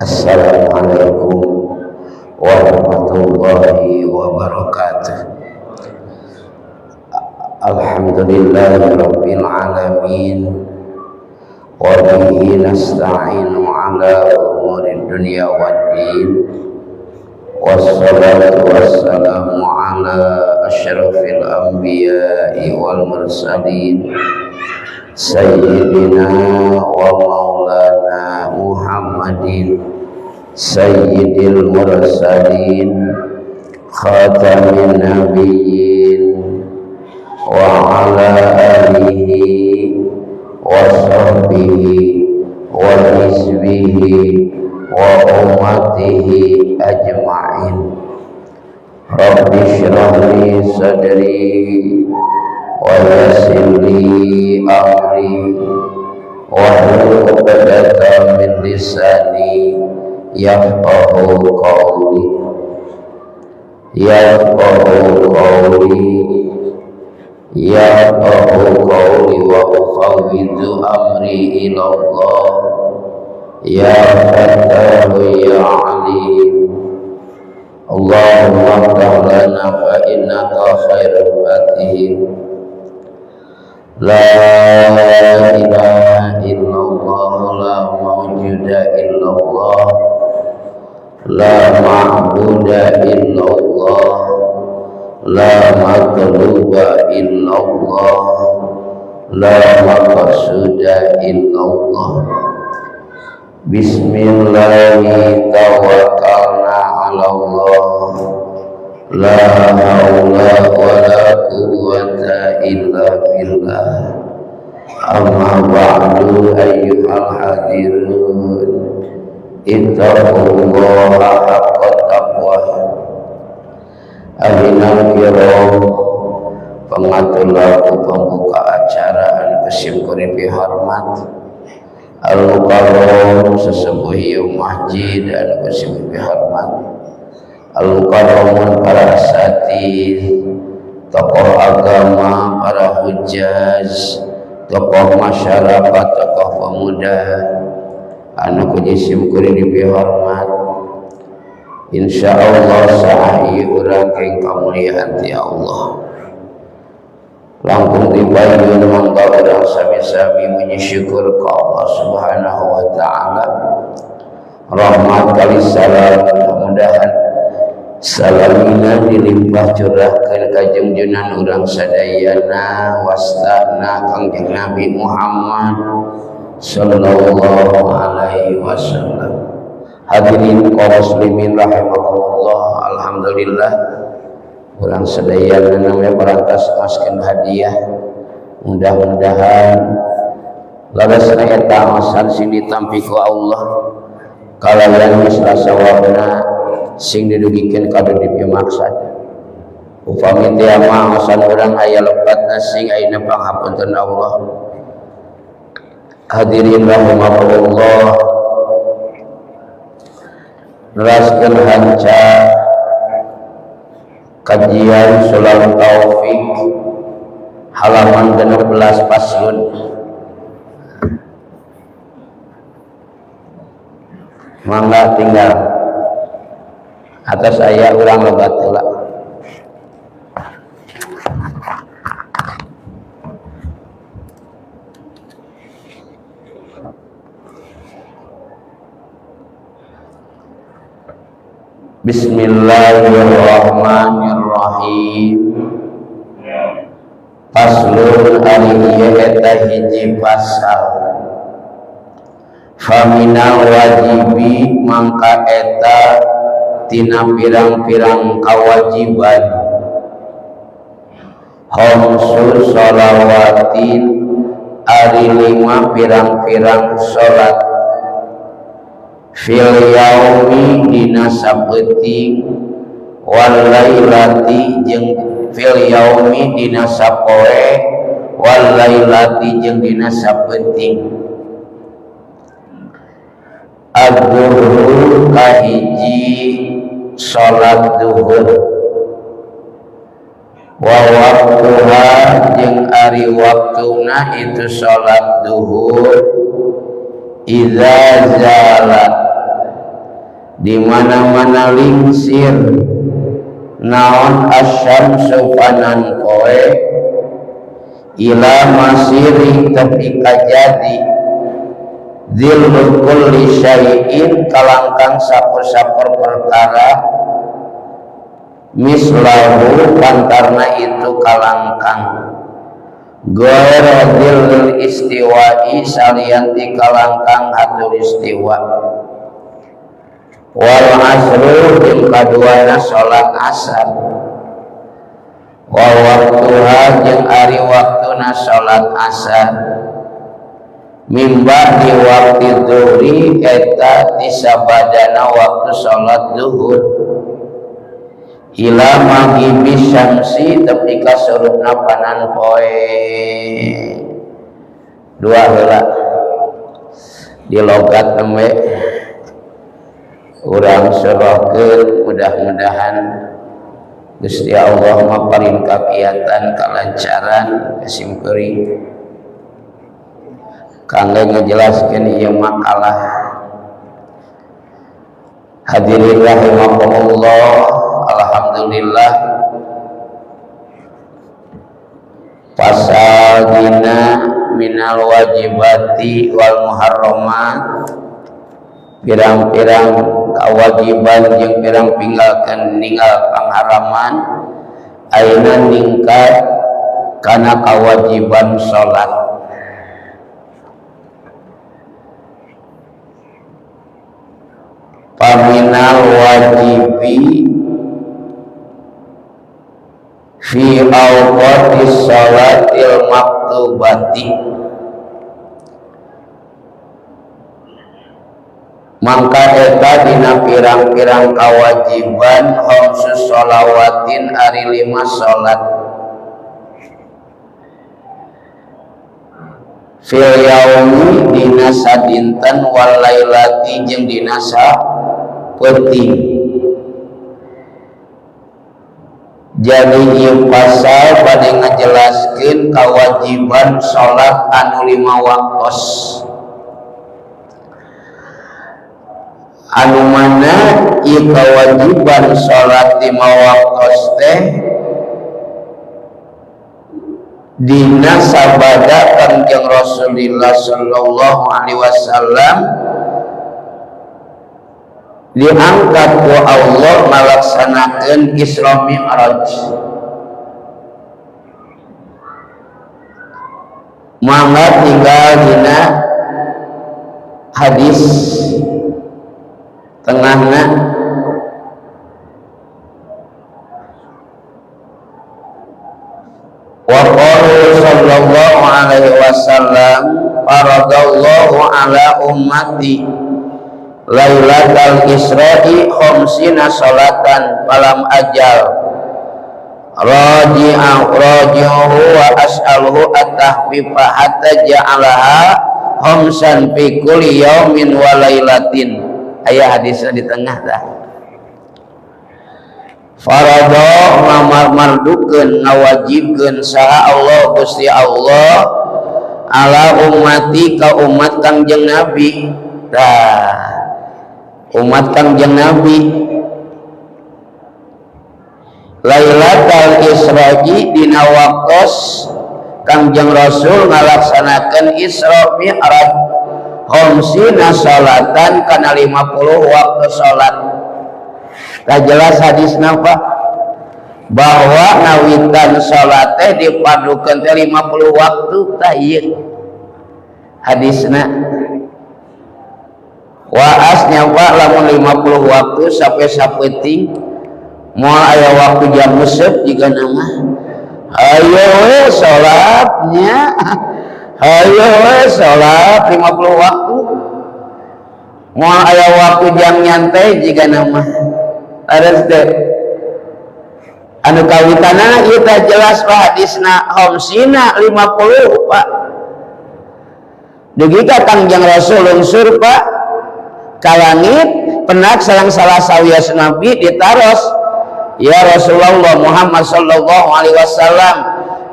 Assalamualaikum warahmatullahi wabarakatuh. Alhamdulillahi rabbil alamin, wa bihi nasta'inu ala umurid dunya waddin. Wassalatu wassalamu ala asyrafil anbiya'i wal mursalin, sayyidina wa maulana Muhammadin sayyidil mursalin, khatamin nabiyyin, wa ala alihi wa sahbihi wa hizbihi wa ummatihi ajma'in. Rabbi shrah li sadri wa yassir li amri wahlul 'uqdatam min lisani yafqahu qawli, yafqahu qawli, yafqahu qawli. Wa ufawwidu amri ila Allah ya Fattahu ya Alim. Allahumma ftah lana fa innaka khairul fatihin. La ilaha illallah, la mawjuda illallah, la ma'buda illallah, la matluba illallah, la maqsuda illallah. Bismillahi tawakkalna ala Allah, la haula wa la quwwata illa billah. Amma ba'du, ayyuhal hadirun, ittaqullaha haqqa taqwa. Ahlina kiram, pengatur laku pembuka acara anu ku sim kuring hormat, al-mukarram sesepuh ieu masjid anu ku sim kuring hormat, al-mukarramun para asatid, tokoh agama, para hujaj, tokoh masyarakat, tokoh pemuda anu ku sim kuring dipihormat. Insyaallah saah ieu urang keng kamuliaan ti Allah. Langkung dipayun mangga urang sami-sami muji syukur ka Allah Subhanahu wa taala. Rahmat kali salam mudah-mudahan salamina dilimpah curahkeun ka jungjunan urang sadayana wastana Kangjeng Nabi Muhammad sallallahu alaihi wasallam. Hadirin kaum muslimin rahimakumullah, alhamdulillah urang sadayana namanya parantos maskeun hadiah. Mudah-mudahan leresna eta aosan sing ditampi ku Allah kalayan misla sawabna sing didugikeun ka dipimaksad. Upami teh mah aosan urang aya lepatna sing ayeuna panghapunten Allah. Hadirin rahimakumullah, neraskeun hanca kajian Sulam Taufik halaman 16 faslun. Mangga tinggal atas aya urang logat heula. Bismillahirrahmanirrahim. Faslun ari ieu eta hiji pasal. Faminal wajibi mangka eta tina pirang-pirang kawajiban. Khamsu shalawatin ari lima pirang-pirang salat. Fil yaumi dina sapeuting wal lailati jeung fil yaumi dina sapoe wal lailati jeung dina sapeuting. Adzuhur kahiji salat zuhur, wa waktuha jeung ari waktuna itu salat zuhur iza zalat Di mana-mana lingsir naon asyamsu panan poe ila masiri tepi kajadi dzillu kulli syai'in kalangkang sapur-sapur perkara mislahu pantarna itu kalangkang ghaira dzillil istiwa'i salian ti kalangkang hatur istiwa. Wal asru jeung kaduana salat asar wa waktuha jeung ari waktuna salat asar mimba di waktu zuhri eta ti sabadana waktu salat zuhur ila maghibi syamsi tepi ka surupna panan poe. Dua heula di logat nembe urang serahkeun, mudah-mudahan Gusti Allah maparin kakiatan kalancaran kasimkuring kangge ngajelaskeun ieu makalah. Hadirin rahimakumullah, alhamdulillah pasal dina minal wajibati wal muharramat, pirang-pirang kewajiban jeung pirang pinggalkeun ninggal pangharaman, ayeuna ningkat kana kewajiban salat. Paminal wajibi fi awqatis salatil maktubati, mangka eta dina pirang-pirang kewajiban khamsus sholawatin ari 5 salat fil yaumi dina sadinten wal lailati jeung dina sapeuting. Jadi ieu pasal bade ngajelaskeun kewajiban salat anu 5 waktos, anu mana ieu kewajiban salat 5 waktos teh dina sabada Kangjeng Rasulullah sallallahu alaihi wasallam diangkat ku Allah ngalaksanakeun Isra Mi'raj. Mangga tinggal dina hadis tengahna wa qalu sallallahu alaihi wasallam faradallahu ala ummati lailatal isra'i khamsina salatan falam ajal raji'u raji'uhu wa as'aluhu at-tahfifa hatta ja'alaha khamsan fi kulli yaumin wa lailatin. Aya hadisnya di tengah dah. Farada ngamardukeun ngawajibkeun saha Allah Gusti Allah ala ummati ka umat Kangjeng Nabi. Tah umat Kangjeng Nabi Lailatul Isra'i dina waktos Kangjeng Rasul ngalaksanakeun Isra Mi'raj khamsina salatan kana 50 waktu salat. Tah jelas hadisna Pak bahwa ngawitan salat teh dipadukeun teh 50 waktu. Tah ieu hadisna waasnya Pak lamun 50 waktu sampai sapeuting moal aya waktu jam musep jiga nama hayo we salatnya, hayo we salat 50 waktu moal aya waktu jam nyantai jiga nama ares teh anu kawitanana ieu teh jelas Pak hadisna khamsina 50 Pak. Dugi ka Kangjeng Rasul lungsur Pak ka langit penak sareng salah sawios Nabi ditaros, ya Rasulullah Muhammad sallallahu alaihi wasallam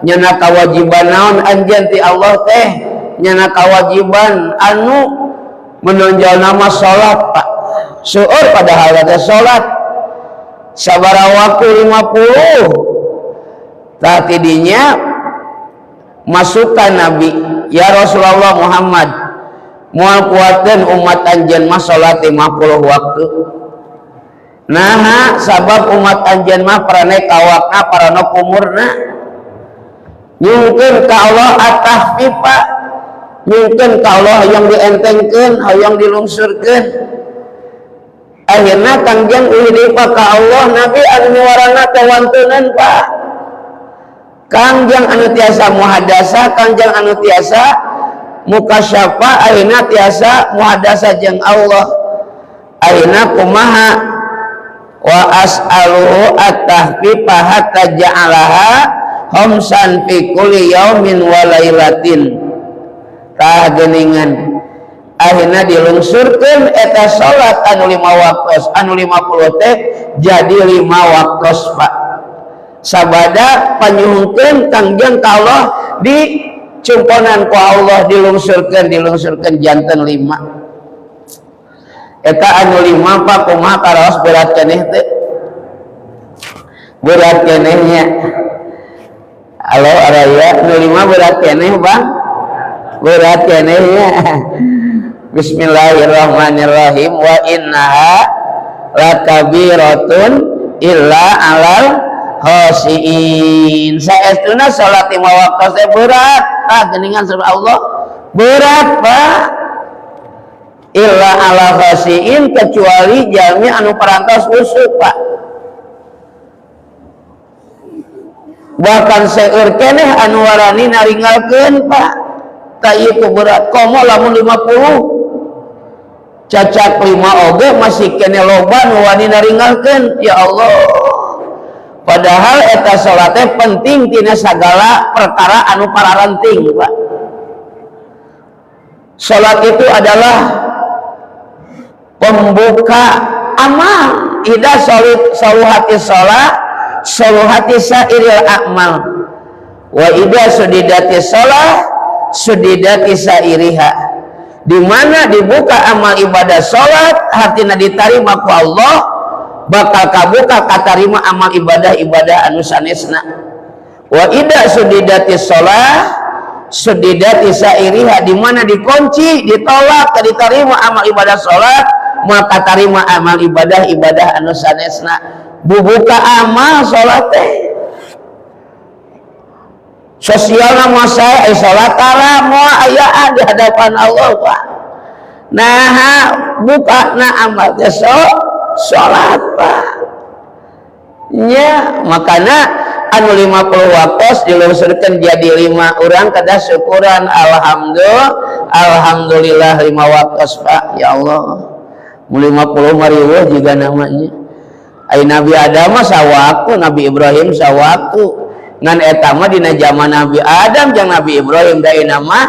nyana kewajiban naon anjeun ti Allah teh, nyana kewajiban anu menonjol nama salat Pak. Seueur padahal teh salat sabaraha waktu 50. Tah, tidinya masukan Nabi, "Ya Rasulullah Muhammad, moal kuateun umat anjeun mah salat 50 waktu." Nah, sabab umat anjeun mah paraneh kawakna, paraneh umurna. Nyungkeun ka Allah at-tahfifa, nyungkeun ka Allah yang dientengkeun, hoyong dilungsurkeun. Akhirna Kangjeng uih deui ka Allah. Nabi anu miwarangna teh wantunan, Pak. Kangjeng anu tiasa muhadasa, Kangjeng anu tiasa mukasyafa, akhirna tiasa muhadasa jeung Allah. Akhirna kumaha? Wa as'aluhu at-tahfifa hatta ja'alaha khamsan fi kulli yaumin wa lailatin. Tah, geuningan, akhirna dilungsurkeun eta salat anu 5 waktos, anu 50 teh jadi 5 waktos, Pak. Sabada panyuhunkeun Kangjeng ka Allah, dicumponan ku Allah, dilungsurkeun, dilungsurkeun janten 5. Eta anu 5, Pak, kumaha karaos? Berat keneh teh? Berat keneh nya? Halo, araya nu 5 berat keneh, Bang? Berat keneh nya? Bismillahirrahmanirrahim. Wa innaha lakabiratun illa alal khasyiin. Saestuna salat 5 waktu teh berat. Ah, geuningan surah Allah berat, Pak. Illa ala khasyiin, kecuali jalmi anu parantos khusyuk, Pak. Bahkan seueur keneh anu warani naringalkeun, Pak. Tak ieu berat, komo lamun 50. Cacak 5 oge masih keneh loba nu wani naringalkeun. Ya Allah, padahal eta salatnya penting tina sagala perkara anu pararenting, Pak. Salat itu adalah pembuka amal. Idza saluhati sholat saluhati sairil a'mal, wa idza sudidati sholat sudidati sairiha. Di mana dibuka amal ibadah salat, hatina diterima ku Allah, bakal kabuka katarima amal ibadah-ibadah anu sanesna. Wa idza sudidati sholat sudidati sairiha, di mana dikunci, ditolak, diterima amal ibadah salat, maka tarima amal ibadah-ibadah anu sanesna. Bubuka amal salat teh. Sosial nama saya salat tara moal ayaan di hadapan Allah, Pak. Nah, buka na amal teh salat, Pak, nya. Makana anu 50 waktos dilungsurkeun jadi 5, urang kedah syukuran, alhamdulillah, alhamdulillah 5 waktos, Pak. Ya Allah, mu 50 mariweuh juga namanya. Ai Nabi Adam mah sawaktu, Nabi Ibrahim sawaktu. Ngan eta mah dina zaman Nabi Adam jeung Nabi Ibrahim, da mah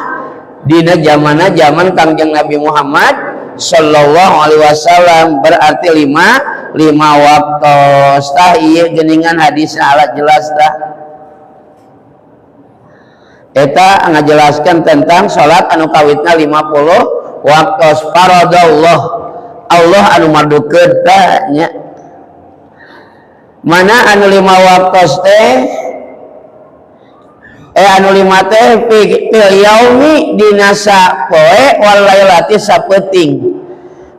dina zamana zaman Kangjeng Nabi Muhammad sallallahu alaihi wasallam, berarti 5 waktu. Tah, ieu geuningan hadisna alat jelas. Tah, eta ngajelaskan tentang salat anu kawitna 50 waktu. Faradallah, Allah anu mardukeun. Tah nya, mana anu 5 waktu teh, anu 5 teh fil yaumi, dina sapoe, wal lailati, sapeuting.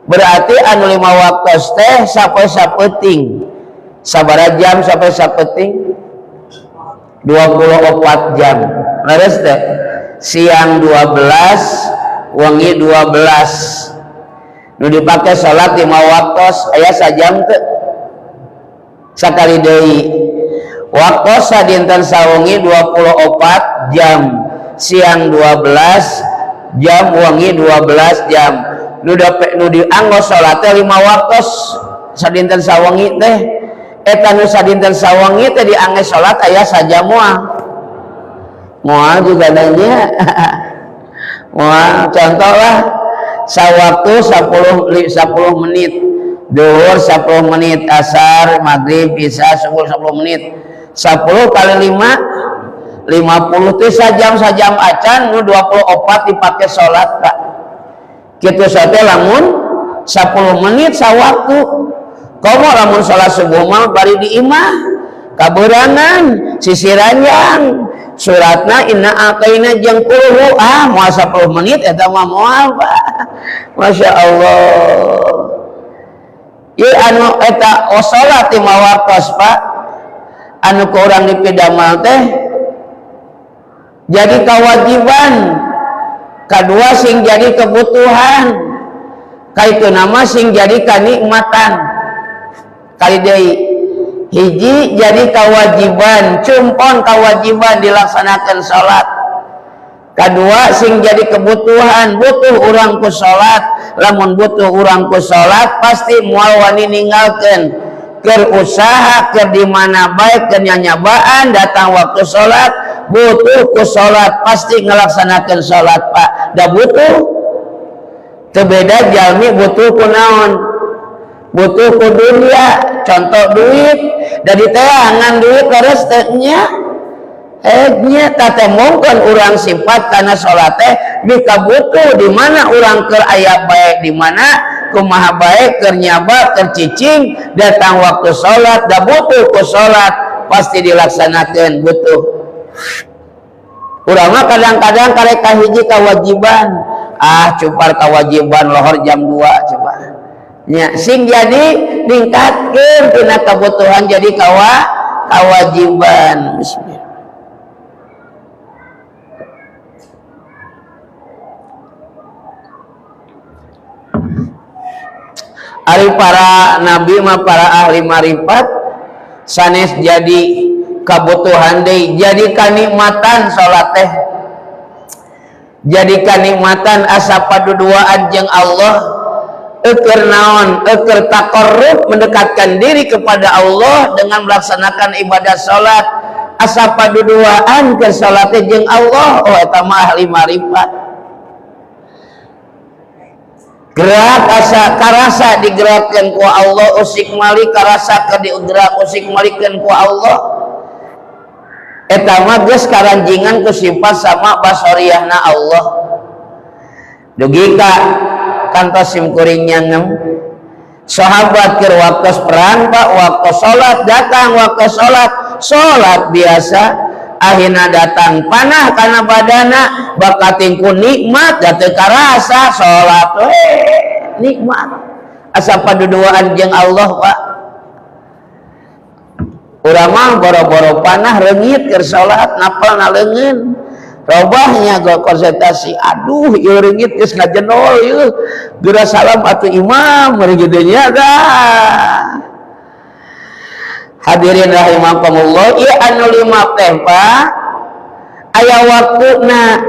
Berarti anu 5 waktu teh sapoe sapeuting. Sabaraha jam sampai sapeuting? 24 jam, leres teh? Siang 12, wengi 12, nu dipake salat 5 waktu aya sajam teu? Sakali deui, waktu sadinten sawengi 24 jam, siang 12 jam, wengi 12 jam. Nu nu dianggo salat teh 5 waktu sadinten sawengi teh. Eta nu sadinten sawengi teh dianggo salat aya sajam moal? Moal juga nanya, moal. Contoh lah, sawaktu 10 10 menit, duhur 10 menit, asar, maghrib, isya, subuh 10 menit. 10 kali 5, 50 teh sajam, sajam acan. Nu 24 dipakai sholat, Pak. Kitu sate lamun 10 menit sawaktu. Komo lamun salat subuh mah bari di imah kaberangan sisi ranjang suratna inna a'taina jeung kulhu ah moal 10 menit eta mah moal Pak. Masya Allah. Ieu anu eta salat lima waktos Pak, anu ku urang dipidamal teh jadi kewajiban, kedua sing jadi kebutuhan, kaitu nama sing jadi kanikmatan. Kali deui hiji jadi kewajiban, cumpon kewajiban dilaksanakan salat. Kedua sing jadi kebutuhan, butuh urang ku salat. Lamun butuh urang ku salat pasti moal wani ninggalkeun. Keur usaha, keur di mana bae, keur nyanyabaan datang waktu salat, butuh ku salat pasti ngelaksanakeun salat Pak. Da butuh. Teu beda jalmi butuh ku naon? Butuh ku dunia, contoh duit, dari teangan duit terus teh nya. Nya tatembongkeun urang sifat kana salat teh mika butuh di mana urang keur aya bae, di mana kumaha bae keur nyaba keur cicing datang waktu salat da butuh ku salat pasti dilaksanakeun butuh. Urang mah kadang-kadang karek kahiji kewajiban, ah cupar kewajiban lohor jam 2 coba. Nya sing jadi ningkatkeun tina kebutuhan jadi kewajiban. Bismillah. Ari para nabi mah para ahli marifat sanes jadi kebutuhan deui, jadi kanikmatan salat teh, jadi kanikmatan asa paduduaan jeung Allah. Eukeur naon? Eukeur taqarrub, mendekatkan diri kepada Allah dengan melaksanakan ibadah salat. Asa paduduaan ke salat teh jeung Allah, oh eta mah ahli marifat. Gerak asa karasa digerakkan ku Allah, usik malik karasa keur digerak usik malikeun ku Allah. Eta mah geus karanjingan ku sifat sama basoriahna Allah. Dugi ka kantos sim kuring nyanggem sahabat keur waktos perang Pak, waktu salat datang waktu salat, salat biasa akhirna datang panah kana badana bakating ku nikmat da teu karasa salat we nikmat asa paduduaan jeung Allah Pak. Urang mah boro-boro panah reungit keur salat napalna leungeun robahnya go konsentrasi, aduh ieu reungit geus ngajenol ieu geura salam atuh imam meureun kitu nya dah. Hadirin rahimakumullah, ieu anu lima teh Pak aya waktuna.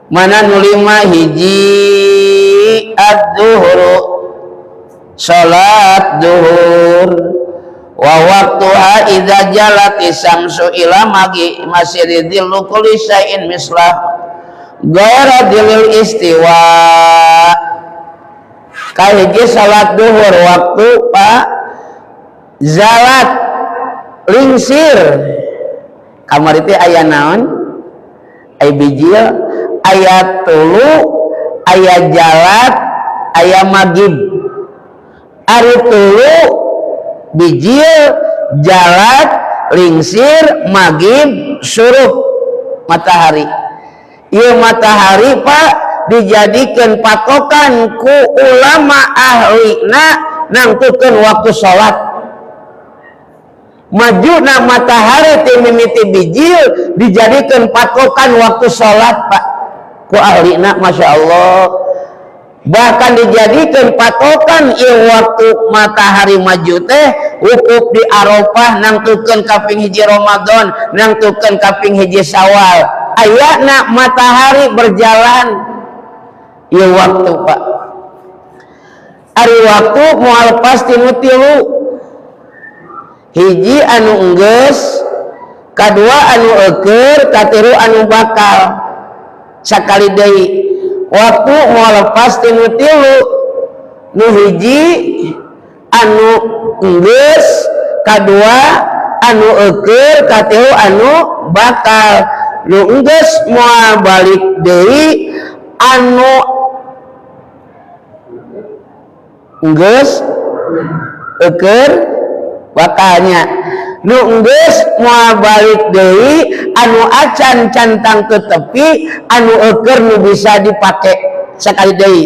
Mana nu lima? Hiji ad-duhru, salat duhur, wa waktuha idza jalati samsu ila magi masiri dhillu kulli syai'in mislah ghaira dhillil istiwa. Kahiji salat duhur waktu Pak zalat lingsir kamari teh aya naon? Aya bijil, aya tulu, aya jalat, aya magib. Ari tulu bijil, jalat, lingsir, magib, surup matahari. Ieu matahari Pak dijadikan patokan ku ulama ahlina nangtukeun waktu salat. Majuna matahari ti mimiti bijil dijadikan patokan waktu salat Pak ku ahlina, Masya Allah. Bahkan dijadikan patokan ieu waktu matahari maju teh wukuf di Arafah nangtukeun kaping hiji Ramadan, nangtukeun kaping hiji Syawal. Ayana matahari berjalan ieu waktu Pak. Ari waktu moal pasti nu tilu. Hiji anu enggeus, kadua anu eueur, katilu anu bakal. Sakali deui waktu moal lepas ti nu tilu. Nu hiji anu enggeus, kadua anu eueur, katilu anu bakal. Nu enggeus moal balik deui, anu Enggeus eueur bakalnya, nu enggeus moal balik deui, anu acan can tangtu tepi, anu eueur nu bisa dipake sekali deui.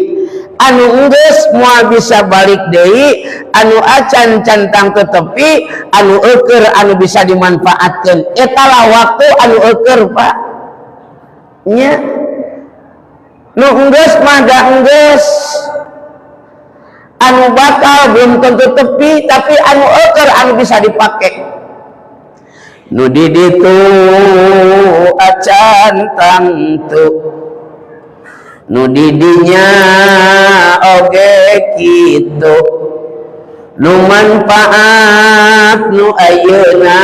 Anu enggeus moal bisa balik deui, anu acan can tangtu tepi, anu eueur anu bisa dimanfaatkeun. Eta lah waktu anu eueur, Pak, nya. Nu enggeus mah da enggeus, anu bakal belum tentu tepi, tapi anu eueur anu bisa dipake. Nu di ditu acan tangtu, nu di dinya oge kitu, nu manfaat nu ayeuna,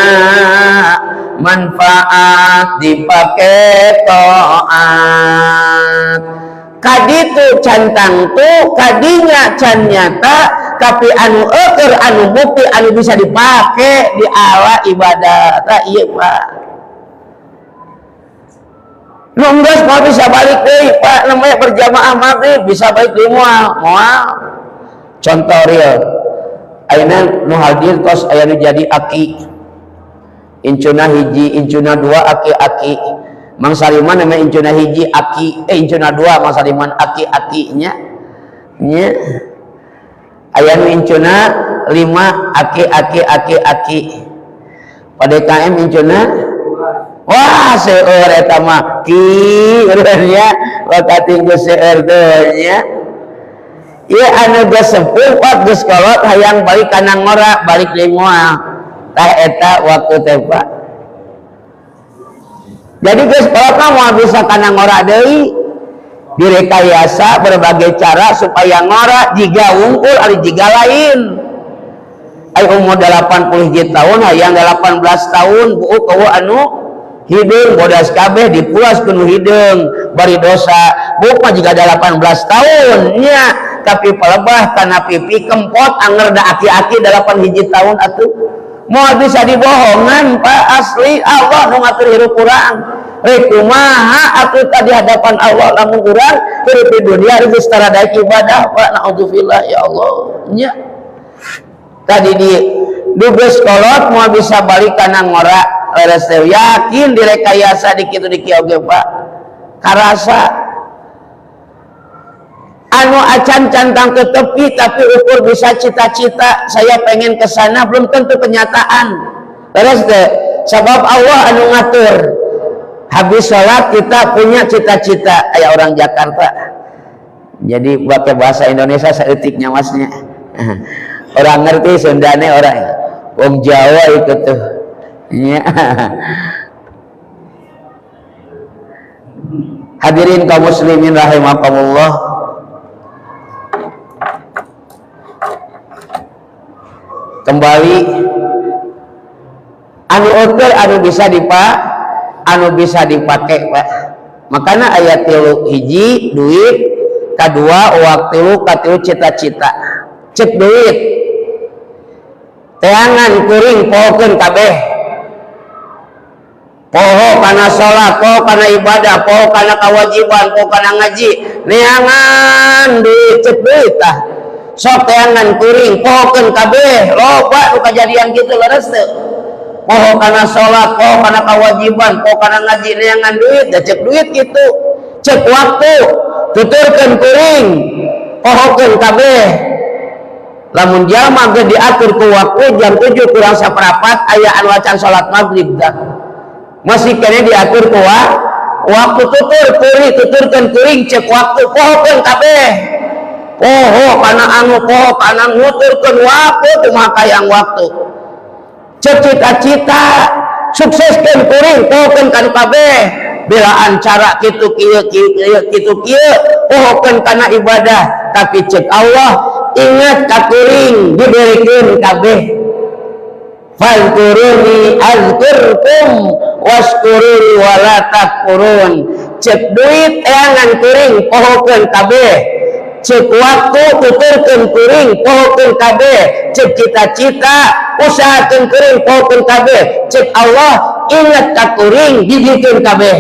manfaat dipake toat. Kaditu can tangtu, kadinya can nyata, tapi anu eueur anu bukti anu bisa dipake di ala ibadah. Tah ieu, Pak, nu enggeus moal bisa balik deui, Pak. Namanya berjamaah maghrib bisa balik deui moal? Moal. Contoh real, ayeuna nu hadir tos aya nu jadi aki, incuna hiji, incuna dua, aki-aki. Mang Saliman namanya incuna hiji aki, eh, incuna dua. Mang Saliman aki-akinya nya. Aya nu incuna lima, aki-aki aki-aki. Pada KM incuna, wah, seueur eta mah ki nya, wakati geus seueur teh nya. Ieu anu geus sepuh, pak, geus kolot, hayang balik kana ngora, balik deui moal? Tah, eta waktu teh, Pak. Jadi geus kolot mah moal bisa kana ngora deui. Direkayasa berbagai cara supaya ngora jiga wungkul, ari jiga lain. Ai umur 80 hiji tahun hayang 18 tahun, buuk eueuh anu hideung, bodas kabeh dipuas ku nu hideung, bari dosa. Buuk mah jiga 18 tahun nya, tapi palebah kana pipi kempot anger da aki-aki 8 hiji tahun atuh. Moal bisa dibohongan, Pak, asli. Allah nu ngatur hirup urang. Rek kumaha atuh di hadapan Allah lamun urang hirup di dunia geus tara daek ibadah, Pak? Naudzubillah, ya Allah nya. Tadi di duges kolot moal bisa balik kana ngora, leres teh, yakin direkayasa di kitu di kieu oge, Pak, karasa. Anu acan can tangtu tepi, tapi ukur bisa cita-cita saya pengen ke sana, belum tentu kenyataan, leres teh. Sebab Allah anu ngatur. Habis sholat kita punya cita-cita, kayak orang Jakarta, jadi pakai bahasa Indonesia saeutiknya, masnya orang ngerti Sundane, orang Wong Jawa itu tuh ya. Hadirin kaum muslimin rahimakumullah, kembali, anu eueur anu bisa dipak anu bisa dipakai, Pak. Makanya ayat tilu: hiji duit, kedua waktu, katilu cita-cita. Cek duit, teangan kuring pohokeun kabeh, poho kana salat, poho kana ibadah, poho kana kewajiban, poho kana ngaji, neangan duit. Cek duit tah, sok teangan kuring, pohokeun kabeh. Loba nu kajadian kitu, leres teu? Poho kana salat, poho kana kewajiban, poho kana ngaji, neangan duit. Da cek duit gitu. Cek waktu, tuturkeun kuring, pohokeun kabeh. Lamun jalma ge diatur ku waktu, jam 7 kurang saparapat aya anu acan salat maghrib dah, masih kene diatur ku waktu. Tutur kuring, tuturkeun kuring, cek waktu pohokeun kabeh, poho kana anu, poho kana nuturkeun waktu, kumaha kayang waktu. Cek cita-cita, sukseskeun kuring, pohokeun kanu kabeh, belaan cara kitu kieu kieu kieu kitu kieu, pohokeun kana ibadah. Tapi cek Allah, ingat ka kuring, diberikan kabeh. Fadkuruni azkurkum waskuruni wala takfurun. Cek duit, teangan kuring, pohokeun kabeh. Cek waktu, tuturkeun kuring, pohokeun kabeh. Cek cita-cita, usahakeun kuring, pohokeun kabeh. Cek Allah, ingat ka kuring, dijikeun kabeh.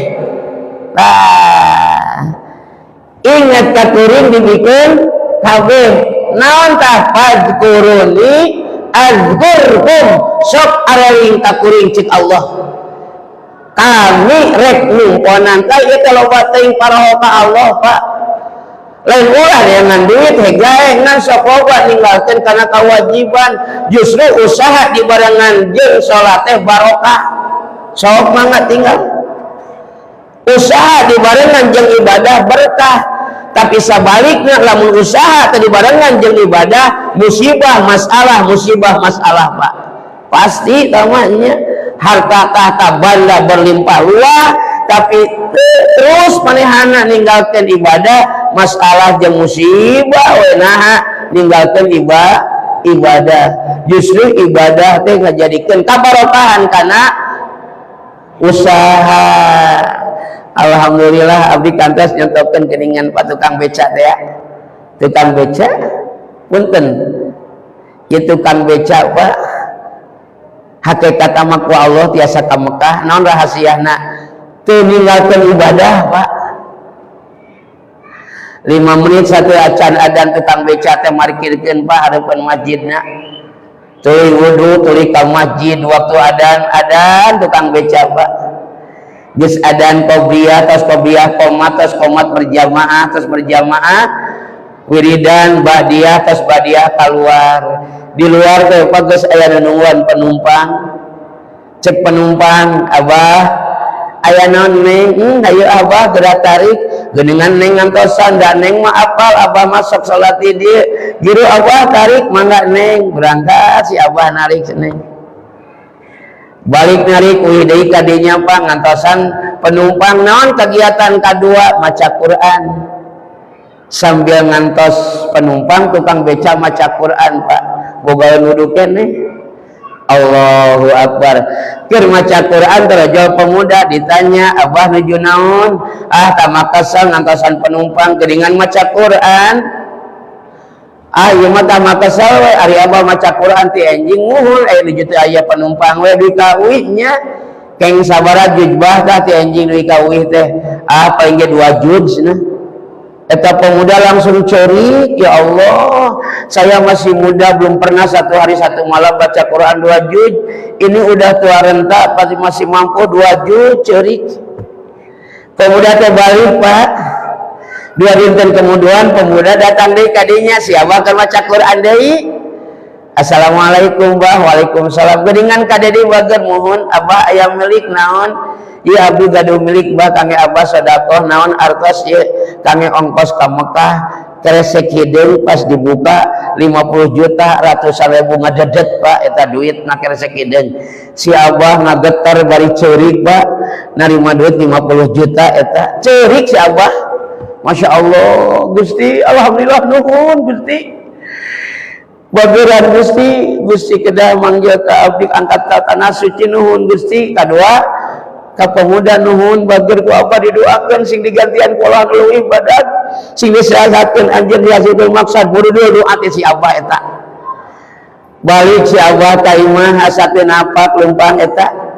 Nah, ingat ka kuring, dibikeun kabeh. Naon tah? Fadzkuruni adzkurkum, sok areling ka kuring, cik Allah, kami rek numponan. Tah, ieu teh loba teuing paraho ka Allah, Pak. Lain ulah dengan duit hegae, ngan sok loba ninggalkeun kana kewajiban. Justru usaha dibarengan jeung salat teh barokah. Sok mangga tinggal usaha dibarengan jeung ibadah, berkah. Tapi sebaliknya, lamun usaha tadi barengan jeung ibadah, musibah masalah, musibah masalah, Pak. Pasti tamanya harta tahta banda berlimpah ruah, tapi terus manehana ninggalkan ibadah, masalah jeung musibah we. Naha ninggalkan ibadah? Justru ibadah teh ngajadikeun kabarokahan kana usaha. Alhamdulillah, abdi kantos nyontokeun geuningan, Pak, tukang beca teh ya. Tukang beca, punten ieu, tukang beca, Pak, hakikat mah ku Allah tiasa ka Mekah. Naon rahasiana? Teu ninggalkeun ibadah, Pak. 5 menit 1 acan adan, tukang beca teh markirkeun, Pak, hareupeun masjidna. Tuluy wudu, tuluy ka masjid. Waktu adan, adan tukang beca, Pak. Geus adan qobliyah, tos qobliyah qomat, tos qomat berjamaah, tos berjamaah wiridan ba'diyah, tos ba'diyah keluar. Di luar teh, Pak, geus aya nungguan penumpang. Cek penumpang, "Abah, aya naon?" "Neng, ayo Abah geura tarik geuningan Neng ngantosan da Neng mah apal Abah masuk salat di dieu. Giru Abah tarik, mangga Neng." Berangkat si Abah narik si Neng, balik narik, uih deui ka dinya, Pak, ngantosan penumpang. Naon kegiatan kedua? Maca Quran. Sambil ngantos penumpang, tukang beca maca Quran, Pak. Boga wudu keneh, Allahu Akbar, keur maca Quran. Terjol pemuda, ditanya, "Abah nuju naon?" "Ah, tama kesel ngantosan penumpang, geuningan maca Quran. Ah, ieu mah tama kesel we, ari Abah maca Quran ti enjing muhun, aya nuju teu aya penumpang we dugi ka uih nya. Keng sabaraha juz, Bah, tah ti enjing dugi ka uih teh?" "Ah, paling ge 2 juz." Nah, eta pemuda langsung cerik, "Ya Allah, saya masih muda, belum pernah satu hari satu malam baca Quran 2 juz. Ini udah tua renta pasti masih mampu 2 juz." Cerik pemuda teh. Balik, Pak. 2 dinten kemudian pemuda datang deui kadinya. Siapa akan baca Quran deui. "Assalamualaikum, Bah." "Waalaikumsalam. Geuningan ka dedi bager." "Muhun, Abah. Aya milik naon?" "Ieu abdi gaduh milik, Bah, kangge Abah sedekah." "Naon artos?" "Ieu kangge ongkos ka Mekah." Kresek hideung pas dibuka 50 juta ratusan ribu ngadedet, Pak, eta duit na kresek hideung. Si Abah ngageter bari ceurik, Pak, narima duit 50 juta eta. Ceurik si Abah, "Masya Allah, Gusti, alhamdulillah, nuhun Gusti, bageran Gusti. Gusti kedah manggil ke abdi angkat ke tanah suci, nuhun Gusti." Kadua ka pemuda, "Nuhun bager, ku apa didoakeun sing digantian ku Allah leuwih badan, sing disehatkeun anjeun dihasilkeun maksad." Buru doa teh si Abah eta. Balik si Abah ka imah, asa teu napak leumpang eta.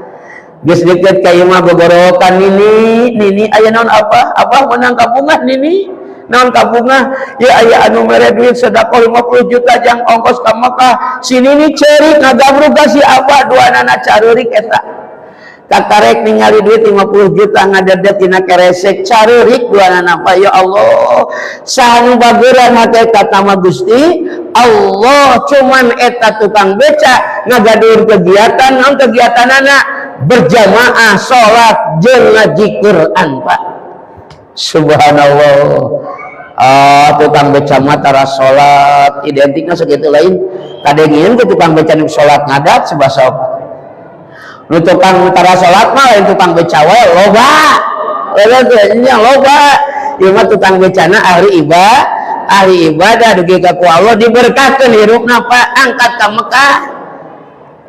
Geus deket ka imah, gogorowokan, "Nini, Nini." "Aya naon, Abah?" "Abah menang kabungah, Nini." "Naon kabungah?" "Ya, aya anu mere duit sedekah 50 juta jang ongkos ka Mekah." Si Nini ceurik ngagabrug ka si Abah, duanana careurik eta. Kakarek ningali duit 50 juta ngadedet dina keresek, careurik duanana, Pak. Ya Allah, saha nu bageran? Hakikat mah Gusti Allah. Cuman eta tukang beca ngagaduh kegiatan. Naon kegiatanana? Berjamaah salat jeung ngaji Quran, Pak. Subhanallah. Ah, tukang beca mah tara salat, identikna sakitu. Lain kadengieun ku tukang beca nu salat ngadat sebasok. Nu tukang tara salat mah lain tukang beca we, loba. Loba nya, loba. Ieu mah tukang becana ahli ibadah, ahli ibadah, dugi ka ku Allah diberkatkeun hirupna, Pak, angkat ka Mekah.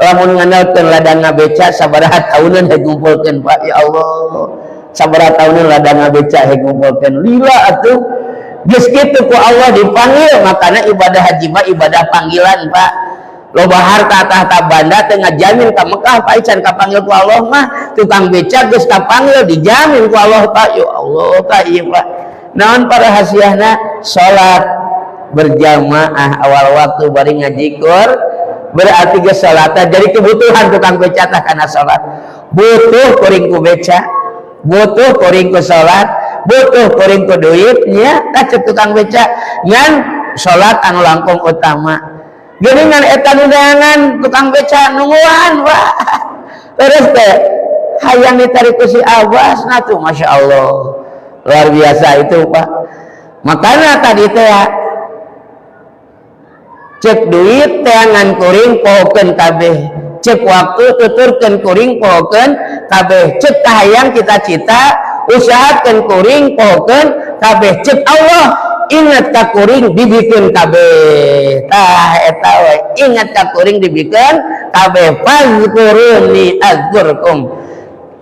Lamun ngandalkeun ladang ngabeca, sabaraha taunan heg ngumpulkeun, Pak? Ya Allah, sabaraha taunan ladang ngabeca heg ngumpulkeun? Lila atuh. Geus kitu ku Allah dipanggil. Makanya ibadah haji mah ibadah panggilan, Pak. Loba harta tahta banda teu ngajamin ka Mekah, Pak, can kapanggil ku Allah mah. Tukang beca geus kapanggil, dijamin ku Allah, Pak. Ya Allah, Pak, ieu, Pak, naon para hasiahna? Salat. Berjamaah awal waktu bari ngajikur, berarti geus salat jadi kebutuhan. Tukang beca tah kana salat, butuh kuring ku beca, butuh kuring ku salat, butuh kuring ku duitnya. Tah, cek tukang beca ngan salat anu langkung utama. Geuningan eta nu tukang beca nungguan, Pak. Terus teh hayang ditarik ku si Abbas. Nah tuh, Masya Allah, luar biasa itu, Pak. Makanya tadi teh cek duit teangan kuring pohokeun kabeh, cek waktu tuturkeun kuring pohokeun kabeh, cek kahayang cita-cita usahakeun kuring pohokeun kabeh, cek Allah ingat ka kuring dibikeun kabeh. Tah, eta we, ingat ka kuring dibikeun kabeh. Fazkuruni azkurkum.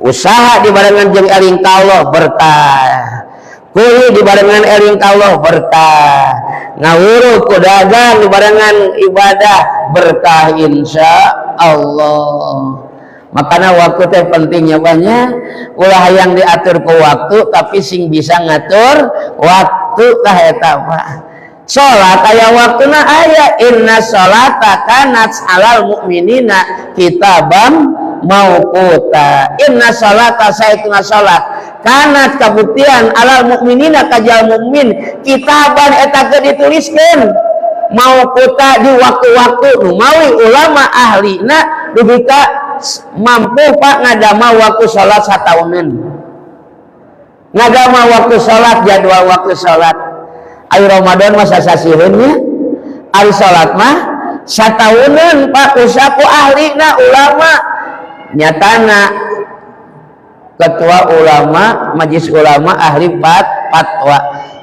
Usaha dibarengan jeung eling ka Allah berkah, kuli dibarengan eling ka Allah berkah, ngawuruk ku dagang dibarengan ibadah berkah, insya Allah. Makanya waktu teh pentingnya banyak. Ulah yang diatur ke waktu, tapi sing bisa ngatur waktu. Tah, eta, Pak. Salat aya waktuna aya, inna sholata kanat alal mu'minina kitabam mauquta. Inna sholata, saestuna salat, kanat kabuktian, alal mukminina ka jalma mukmin, kitaban eta ge dituliskeun, mauquta di waktu-waktu. Nu mawi ulama ahlina dugi ka mampu, Pak, ngadamel waktu salat sataunan, ngadamel waktu salat, jadwal waktu salat. Ayo, Ramadan mah sasasiheun nya, ari salat mah sataunan, Pak. Usaku ahlina ulama nyatana ketua ulama, majlis ulama ahli fatwa,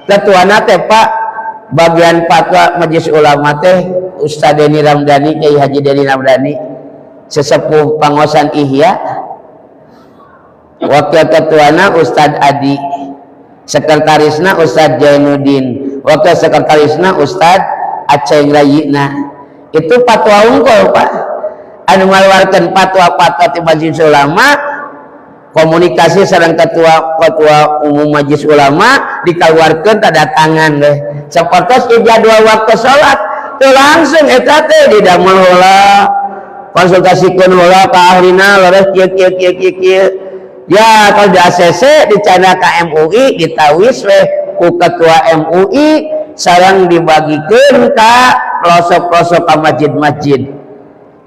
ketua teh, Pak, bagian fatwa majlis ulama teh Ustaz Denny Ramdhani, Kiai Haji Denny Ramdhani, sesepuh pangosan Ihya. Wakil ketuana Ustad Adi, sekretarisna Ustad Jainuddin, wakil sekretarisna Ustad Aceng Rayina. Itu fatwa unggul, Pak, anu ngaluarkeun fatwa-fatwa ti majelis ulama, komunikasi sareng ketua ketua umum majelis ulama, dikeluarkan tanda tangan deh. Sapertos jadwal waktu salat tuh langsung eta teh didamel heula, konsultasikeun heula ka ahlina, leres kieu kieu kieu kieu kieu ya. Kalau di ACC dicana ka MUI, ditawis weh ku ketua MUI, sareng dibagikeun ka pelosok-pelosok, ka masjid-masjid.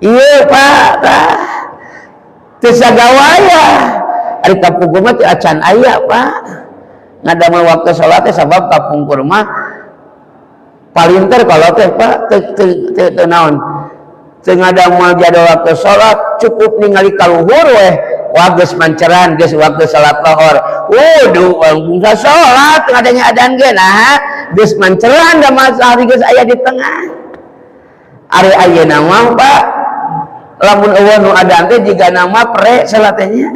Iya, Pak, tah teu sagawaya. Ari kapungkur mah teu acan aya, Pak, ngadamel waktu salat teh, sabab kapungkur mah palinter kalau teh, Pak, teu teu teu teu naon, teu ngadamel jadwal waktu salat, cukup ningali kaluhur weh. Wah, geus manceran, geus waktu salat lohor. Waduh, bungsa salat ngadenge adan ge. Nah, geus manceran da matahari geus aya di tengah. Ari ayeuna mah, Pak, lamun euweuh nu adan teh jigana mah pre salat teh nya.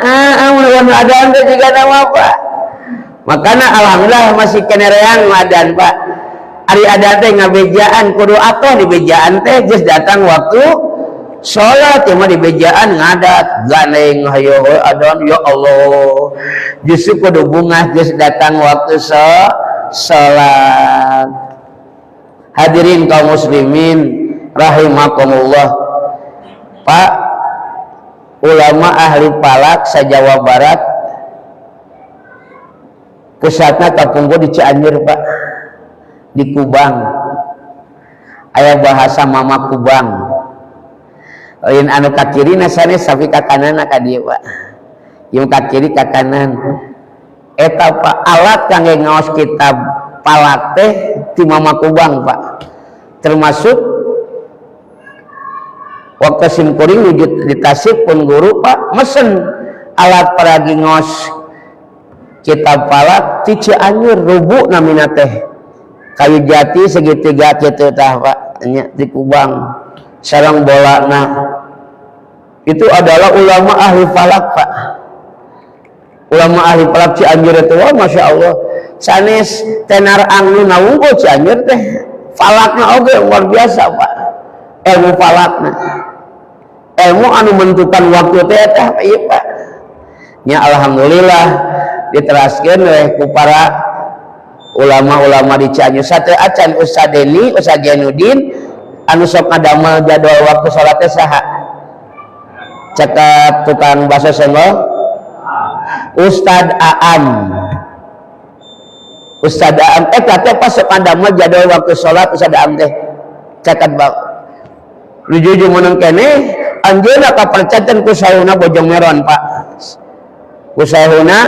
Ah, lamun euweuh nu adan teh jigana mah, Pak. Makanya alhamdulillah masih keneh reang nu adan, Pak. Ari adan teh ngabejaan, kudu atuh di bejaan teh geus datang waktu sholat. Ya mah di bejaan ngadat gandeng, hayo adan, ya Allah. Justru kudu bungah geus datang waktu sholat. Hadirin kaum muslimin rahimakumullah, Pak, ulama ahli falak sa Jawa Barat pusatna kapungkur di Cianjur, Pak, di Kubang. Aya bahasa Mama Kubang, lain anu ka kiri sanes, tapi ka kanan ka dieu, Pak. Ieu ka kiri ka kanan eta, Pak. Alat kangge ngaos kitab falak teh ti Mama Kubang, Pak. Termasuk waktu simkuring wujud di Tasik pun guru, Pak, mesen alat paragi ngaos kitab falak ti Cianjur, rubu namina teh, kayu jati segitiga kitu tah, Pak, nya di Kubang sarang bola. Nah, itu adalah ulama ahli falak, Pak. Ulama ahli falak Cianjur itu, wah, Masya Allah. Sanes tenar angnu nawungkul Cianjur teh, falakna oge luar biasa, Pak. Ilmu falakna, ilmu anu menentukan waktu teh teh, iya, Pak, nya. Alhamdulillah diteraskeun oleh ku para Ulama-ulama di Cianjur sate acan Ustaz Deni, Ustaz Jainuddin anu sok ngadamel jadwal waktu salat teh saha? Cekap tukang bakso senggol, Ustad Aam. Ustad Aam eta teh pas sok ngadamel jadwal waktu salat. Ustad Aam teh catat bang lujuju menang kene anjeunna kapercaten ku sauna Bojong Meron, Pak, ku sauna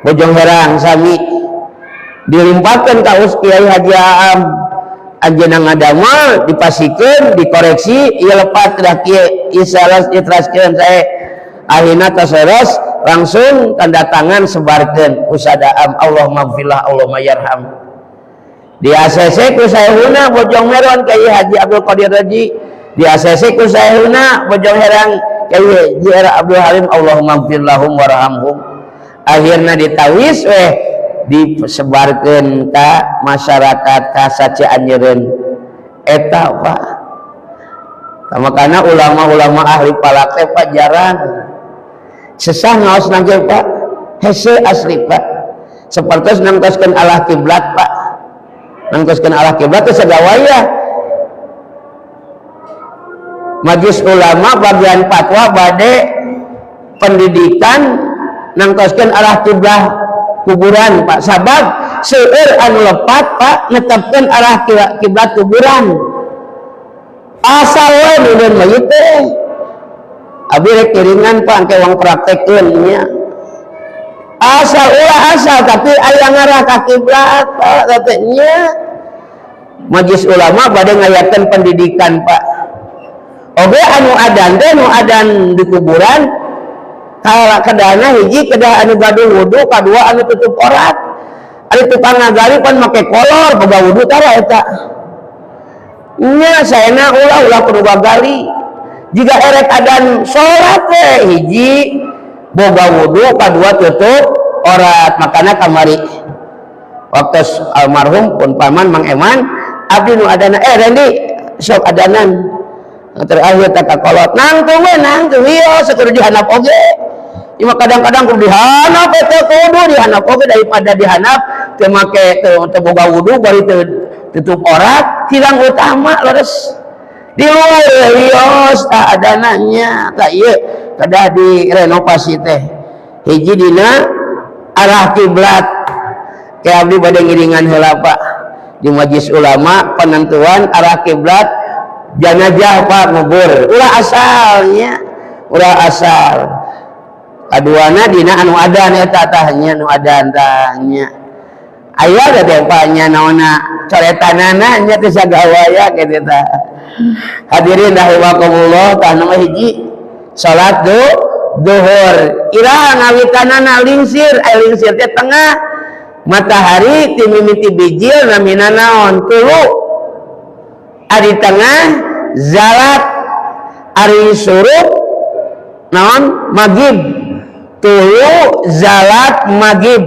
Bojong Herang sami dilimpahkan ka Kiai Haji Aam. Anjeunna ngadamel, dipasikeun, dikoreksi, ieu lepat dah kieu, isalas diteraskeun saya akhirna taseros langsung tanda tangan, sebarkeun. Ustad Aam, Allahumma gfirlah, Allahumma yarham. Di ACC ku saehuna Bojong Meron, Kiai Haji Abdul Qadir Raji. Di ACC ku saehuna Bojong Herang, Kiai Haji Abdul Halim. Allahumma gfir lahum warhamhum. Akhirna ditawis weh, disebarkan ke masyarakat, ka sacianjeureun eta, Pak. Makanya ulama-ulama ahli falak teh, Pak, jarang sesah ngaos nangge, Pak, hese asli, Pak. Seperti nangtoskeun arah kiblat, Pak, nangtoskeun arah kiblat teh sagawaya. Majlis Ulama bagian fatwa bade pendidikan nangtoskeun arah kiblat kuburan, Pak, sabab seueur anu lepat, Pak, netepkeun arah kiblat kuburan asal we nundun mayit teh. Abi rek kiringan, Pak, engke wang praktekkeun nya. Asal ulah asal, tapi aya ngarah ka kiblat, Pak, katanya. Majlis Ulama bade ngayakeun pendidikan, Pak. Oge anu adan teh, nu adan di kuburan kala kedana hiji kedah anu gaduh wudu, kadua anu tutup aurat. Ari tukang ngagali pan make kolor, boga wudu tara eta nya? Saena ulah ulah kudu gagali. Jika erek adan sholat teh hiji boga wudu, kadua tutup aurat. Makana kamari waktu almarhum pun paman Mang Eman, abdi nu adana, "Eh, Randy, sok adanan." Terakhir tak kolot nangtung we, nangtung wios kudu dihandap oge. Cuma kadang-kadang kudu dihandap eta, kudu dihandap oge, daripada dihandap teu make, teu boga wudu bari teu tutup aurat, hilang utama leres di luhur wios tak adananya. Tak ieu kedah direnovasi teh hiji dina arah kiblat. Kayak abdi bade ngiringan heula, Pak, di Majlis Ulama penentuan arah kiblat janajah, Pak, ngubur ulah asalnya, ulah asal. Kaduana dina anu adan eta tah nya, nu adan tah nya aya da teh, Pak, nya naonna coretanana nya teh sagawaya kitu tah. Hadirin rahimakumullah, tah nama hiji salat duhur iraha ngawitanana? Lingsir. Aya lingsir teh tengah matahari ti mimiti bijil, namina naon? Tulu. Ari tengah zalat, ari surup naon? Magib. Tulu, zalat, magib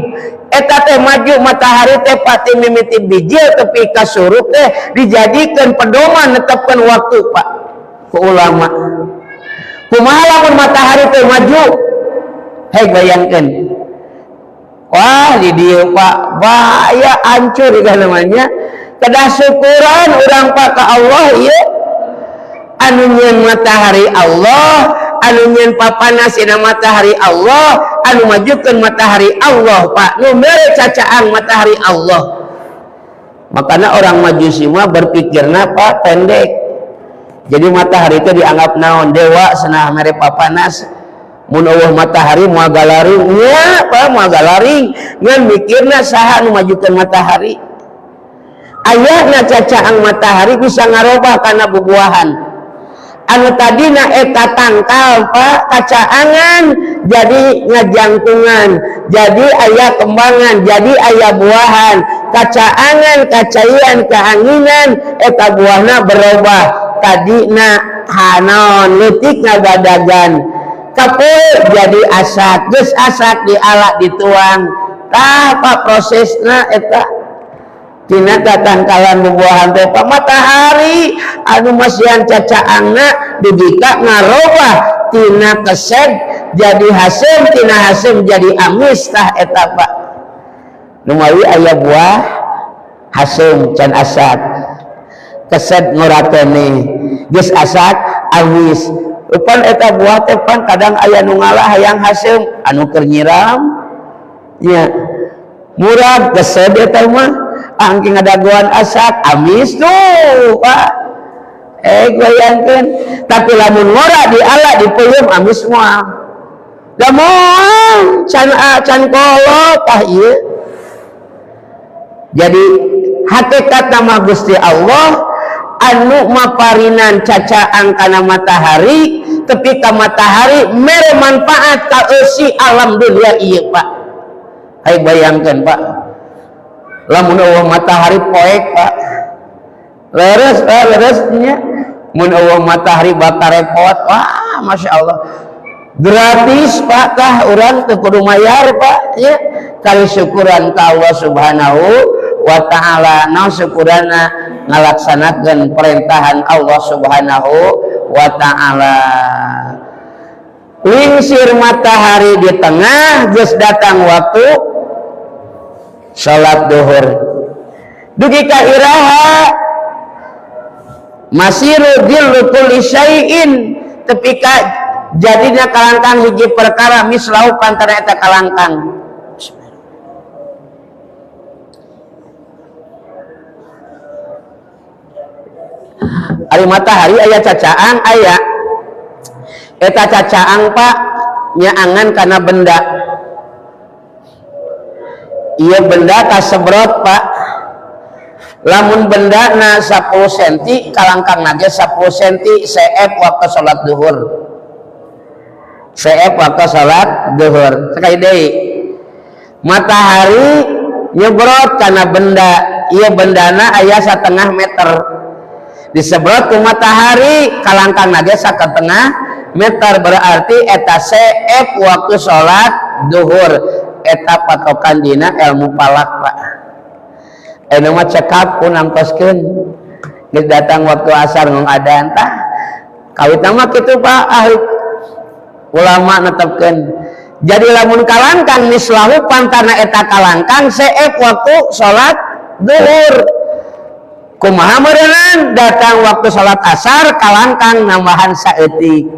eta teh maju matahari teh pati mimiti bijil tepi ka surup teh dijadikan pedoman netepkan waktu, Pak, ku ulama. Kumaha lamun matahari teh maju? Hei, bayangkan, wah, di dieu, Pak, bahaya, hancur kan namanya. Kedah syukuran urang, Pak, ka Allah ieu anu nyieun matahari Allah, anu nyieun papanasina matahari Allah, anu majukeun matahari Allah, Pak, nu mere cacaang matahari Allah. Makanya orang Majusi mah berpikirna, Pak, pendek. Jadi matahari itu dianggap naon? Dewa senah, mere papanas. Mun euweuh matahari moal galaring nya, Pak, moal galaring. Ngan mikirna saha nu majukeun matahari? Ayana cacaang matahari bisa ngarobah kana bubuahan anu tadina eta tangkal, Pak, kacaangan jadi ngajangkungan, jadi aya kembangan, jadi aya buahan. Kacaangan, kacaian, keanginan, eta buahna berubah. Tadina hanon leutik ngagadagan, kapul jadi asak, geus asak diala, dituang. Tah, Pak, prosesna eta tina tatangkalan bubuahan teh, Pak. Matahari anu masihan cacaangna dugi ka ngarobah tina kesed jadi haseum, tina haseum jadi amis. Tah eta, Pak, numawi aya buah. Haseum can asak, keset ngora keneh, geus asak amis. Upan eta buah teh pan kadang aya nu ngalah hayang haseum anu keur nyiram nya murag keset eta mah angking ngadagoan asak amis tuh Pak. Bayangkeun tapi lamun ngora diala dipeuyeum amis moal da moal can can kolot tah ieu. Jadi hakikat nama Gusti Allah anu maparinan cacaang kana matahari tepi ka matahari mere manfaat ka eusi alam dunia ieu Pak. Hai bayangkeun Pak, lamun eueuh matahari poek Pak, leres Pak, leres nya. Mun eueuh matahari bakal repot, wah Masya Allah gratis Pak, tah urang teu kudu mayar Pak ya. Kali syukuran ka Allah Subhanahu wa ta'ala, naon syukurana ngalaksanakeun perintahan Allah Subhanahu wa ta'ala. Lingsir matahari di tengah geus datang waktu salat duhur. Dugi ka iraha masiru dhillu kulli syai'in tepi ka jadinya kalangkang hiji perkara mislahu pantara eta kalangkang. Ari matahari aya cacaang aya eta cacaang Pak nyaangan kana benda. Ieu benda kasebrot Pak, lamun bendana 10 senti kalangkangna ge 10 senti seep waktu salat duhur, seep waktu salat duhur. Sekali deui matahari nyebrot kana benda, ieu bendana aya 1,5 meter, disebrot ku matahari kalangkangna ge 1,5 meter, berarti eta seep waktu salat duhur. Eta patokan dina ilmu falak Pak. Anu mah cekap ku nangkoskeun geus datang waktu asar ngong adan tah kawitna mah kitu Pak, ahli ulama netepkeun. Jadi lamun kalangkang mislahu pantana eta kalangkang seep waktu salat duhur. Kumaha meureunang datang waktu salat asar kalangkang nambahan saeutik,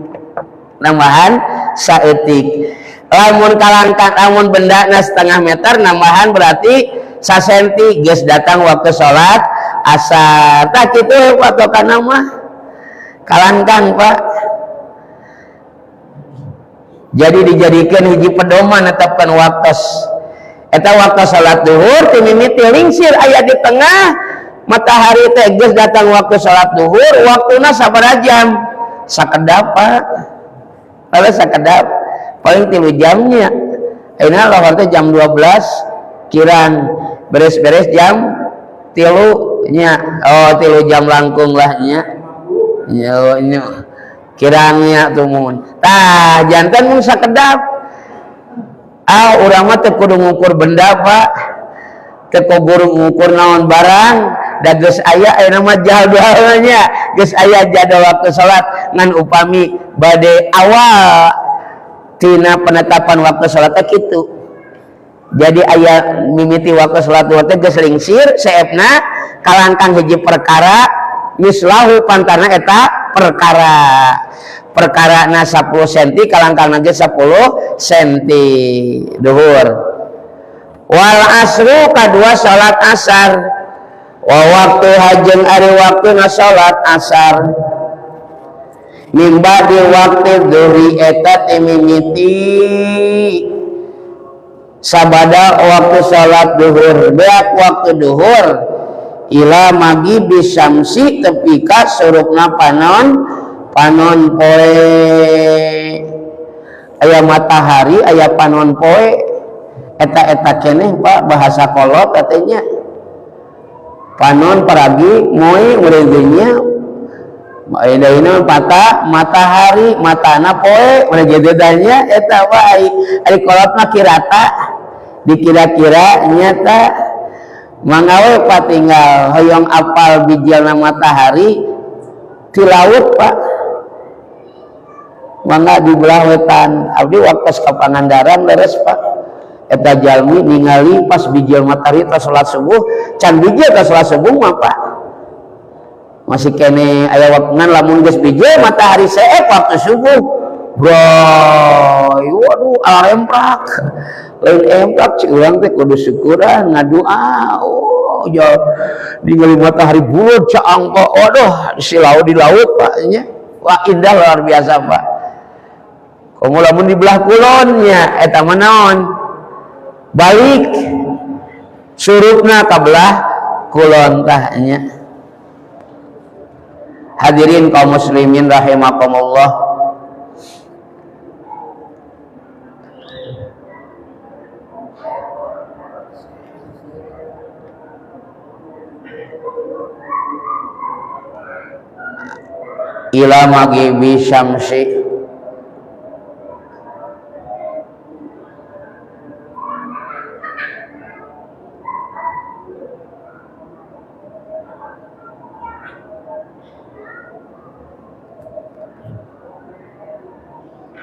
nambahan saeutik. Lamun kalangkang lamun bendana 1,5 meter nambahan berarti sasenti geus datang waktu salat asar. Tah kitu patokanna mah kalangkang Pak. Jadi dijadikan hiji pedoman netepkeun waktos. Eta waktu salat duhur ti mimiti lingsir aya di tengah matahari teh geus datang waktu salat duhur, waktuna sabaraha jam? Sakedap Pak. Lalu sakedap paling 3 jamnya. Ayeuna lohor teh jam 12 kirang beres-beres jam 3 nya. Oh 3 jam langkung lah nya. Nya, nya. Kirangnya tumun. Tah jantan mun sakedap. Ah urang mah teu kudu ngukur benda Pak. Teu kudu ngukur naon barang. Da geus aya ayeuna mah jadwalnya, geus aya jadwal waktu salat ngan upami bade awal tina penetapan waktu salat teh kitu. Jadi aya mimiti waktu salat duhur teh geus lingsir seepna kalangkang hiji perkara mislahu pantana eta perkara. Perkarana 10 senti kalangkangna ge 10 senti duhur. Wal asru kadua salat asar. Wa waktu hajeng ari waktuna salat asar. Mimba di waktu duhri eta teh mimiti sabada waktu salat duhur, beak waktu duhur ila maghibi syamsi tepi ka surupna panon, panon poe. Aya matahari aya panon poe eta-eta keneh Pak bahasa kolot katanya. Panon paragi moe ureugeunya ayeuna mata matahari matana poe ulah jadedanya eta Pak ari kolot mah kirata dikira-kira nyata mangawe Pak tinggal hoyong apal bijalna matahari di laut Pak. Mangga di belah wetan abdi waktu ka Pangandaran leres Pak. Eta jalmi ningali pas bijil matahari tas salat subuh, can bijil tas salat subuh mah Pak masih kene aya waktu. Lamun geus bijil matahari seep waktu subuh, bro, waduh, emprak lain emprak, cik urang teh kudu syukuran, ngadua. Oh ya, ningali matahari bulat caang, Pak. Waduh, silau di laut, Pak, nya. Wah, indah luar biasa, Pak. Komo lamun di belah kulonnya, eta mah naon, balik surupna ka belah kulon tah nya. Hadirin kaum muslimin rahimakumullah, ila maghibi syamsi.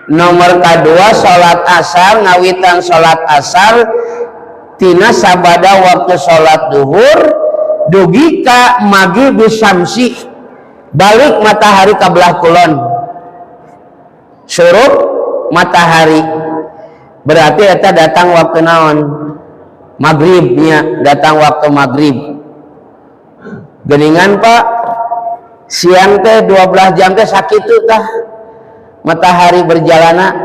Nomor kedua, salat asar, ngawitan salat asar tina sabada waktu salat duhur dugi ka maghibi syamsi, balik matahari ke belah kulon, surup matahari. Berarti eta datang waktu naon? Maghribnya, datang waktu maghrib. Geningan Pak, siang teh 12 jam teh sakitu tah matahari berjalana.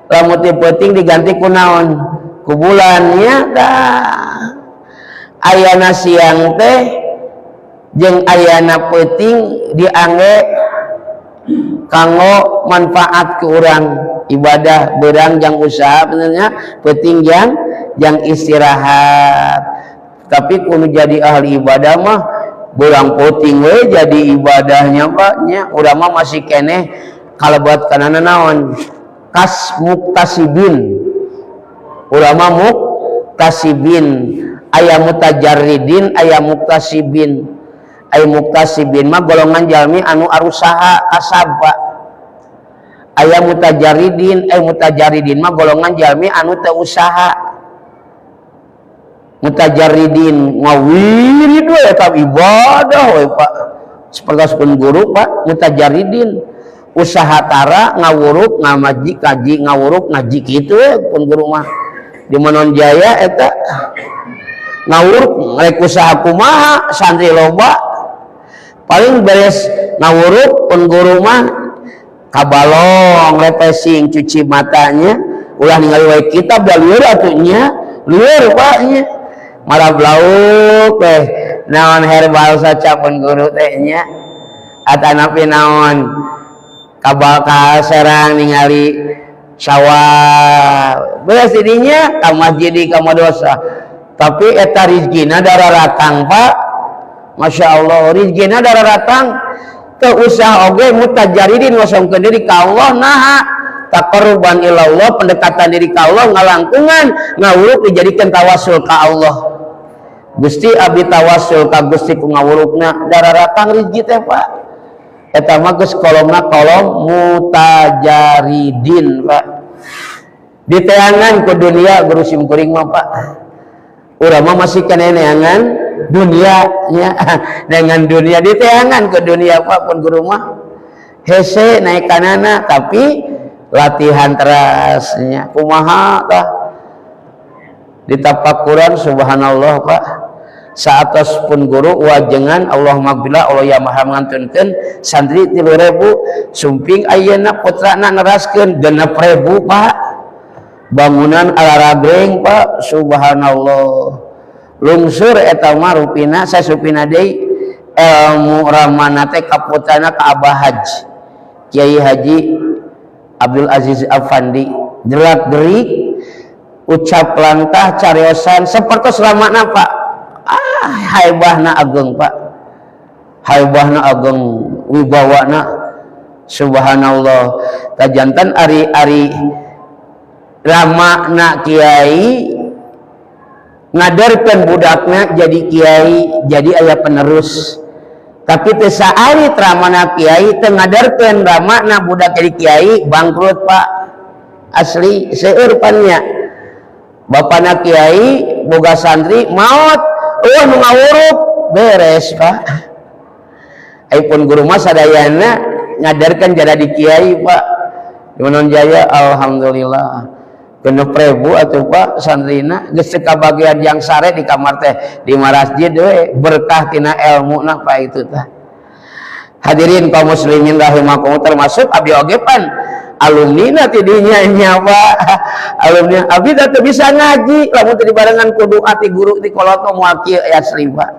Lamun ti peuting diganti ku naon? Ku bulannya tah. Ayana siang teh jeung ayana peuting diangge kanggo manfaat ke urang ibadah, berang jang usaha benernya, peuting jang istirahat. Tapi kudu jadi ahli ibadah mah beurang peuting we jadi ibadahnya, Pak, nya. Urang mah masih keneh kalebat kanana naon, kas muktasibin. Ulama muktasibin, aya mutajarridin, aya muktasibin. Aya muktasibin mah golongan jalmi anu arusaha kasab, Pak. Aya mutajarridin, aya mutajarridin mah golongan jalmi anu teu usaha. Mutajarridin ngawirid we eta ibadah we, Pak, seperti pun guru, Pak. Mutajarridin usaha tara, ngawuruk ngamaji kaji, ngawuruk ngaji kitu we. Pun guru mah di Manon Jaya eta ngawuruk rek usaha kumaha, santri loba. Paling beres ngawuruk pun guru mah kabalong refreshing, cuci matanya, ulah ningali wae kitab da lieur atuh nya, lieur, Pak, nya. Marab lauk teh naon, herbal saca pun guru teh nya, atanapi naon, kabal ka Serang ningali sawah. Beres didinya ka masjid, ka madrasah. Tapi eta rizkina dararatang, Pak. Masya Allah, rizkina dararatang, teu usah oge. Mutajaridin ngosongkeun diri ka Allah. Naha? Taqarruban ilallah, pendekatan diri ka Allah, ngalangkungan ngawuruk dijadikan tawasul ka Allah. Gusti, abdi tawasul ka Gusti ku ngawurukna, dararatang rizki teh, Pak. Eta mah geus kolomna kolom mutajaridin, Pak. Diteangan ku dunia guru sim kuring mah, Pak. Urang mah masih keneneangan dunia nya, dengan dunia diteangan ke dunia, Pak. Pun guru mah hese naik kanana, tapi latihan terasnya kumaha tah ditapakuran. Subhanallah, Pak, saatos pun guru wajengan Allah magbillah, Allah ya maha ngantunkeun santri 3000, sumping ayeuna putrana neraskeun 6000, Pak. Bangunan alaragreng, Pak. Subhanallah, lungsur eta mah rupina. Sasupina deui ilmu ramana teh ka putrana, ka Abah Haji Kiai Haji Abdul Aziz Afandi. Jelat gerik ucap langkah cariosan seperti selamana, Pak. Ah, haibahna ageng, Pak, haibahna ageng, wibawana. Subhanallah, tajantan ari-ari ramana kiai ngadarkeun budakna jadi kiai, jadi aya penerus. Tapi teu saalit ramana kiai teu ngadarkeun ramana budak jadi kiai, bangkrut, Pak. Asli, seueur pannya. Bapana kiai, boga santri, maot, euweuh nu ngawuruk, beres, Pak. Ai pun guru mah sadayana ngadarkan jadi di kiai, Pak. Di Manonjaya alhamdulillah 6.000 atuh, Pak, santrina. Geus teu kabagian yang sare di kamar teh di masjid we, berkah tina ilmu na, Pak, itu tah. Hadirin kaum muslimin rahimakumullah, termasuk abdi oge pan alumni ti dinya nya, Pak. Alumni abdi teh bisa ngaji lamun teu dibarengan ku doa ti guru, ti kolot, moal kieu asli, Pak.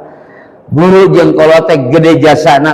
Guru jeung kolot teh gede jasana.